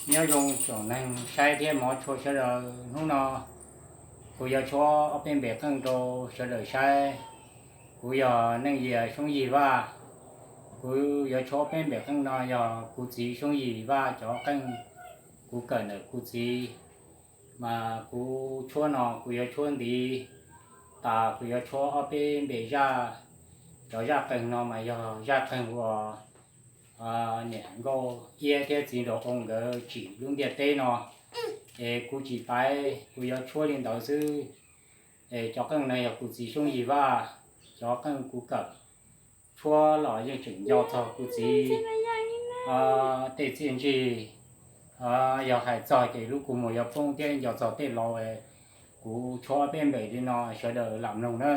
Nyob zoo tsoom neeg saib thiab hmov tshua sawv daws. Hnub no kuv yuav tshuab ob peb npe qeej rau sawv daws saib. Kuv yog Neej Yias Xyoob Yig Vaj. Kuv yuav tshuab ob peb npe qeej no yog kuv txiv Xyoob Yig Vaj cov qeej kuv kawm ntawm kuv txiv. Mas kuv tshuab no kuv yuav tshuab ntiv tas kuv yuav tshuab ob peb npe zaj. Cov zaj qeej no mas yog zaj qeej uas niam nkauj iab thiab txiv nraug oo nkawd tsim lub ntiaj teb no. Es kuv tsis taiv, kuv yuav tshuab li ntawd xwb. Es cov qeej no yog kuv txiv Xyoob Yig Vaj cov qeej kuv kawm. Tshuab los yeej tseem nco txog kuv txiv tej txiaj ntsig. Yog hais txog ces lub kua muag yuav poob thiab nco txog tej laus. Kuv tshuab peb npe li no sawv daws lam mloog na.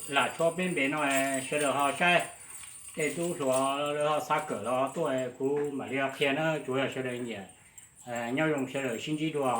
Lam tshuab peb npe no, sawv daws ho saib, tej tub hluas lawv ho xav kawm los tuaj, kuv mam li ho qhia na, tsuas yog sawv daws nyiam. Nyob zoo sawv daws, sib ntsib dua.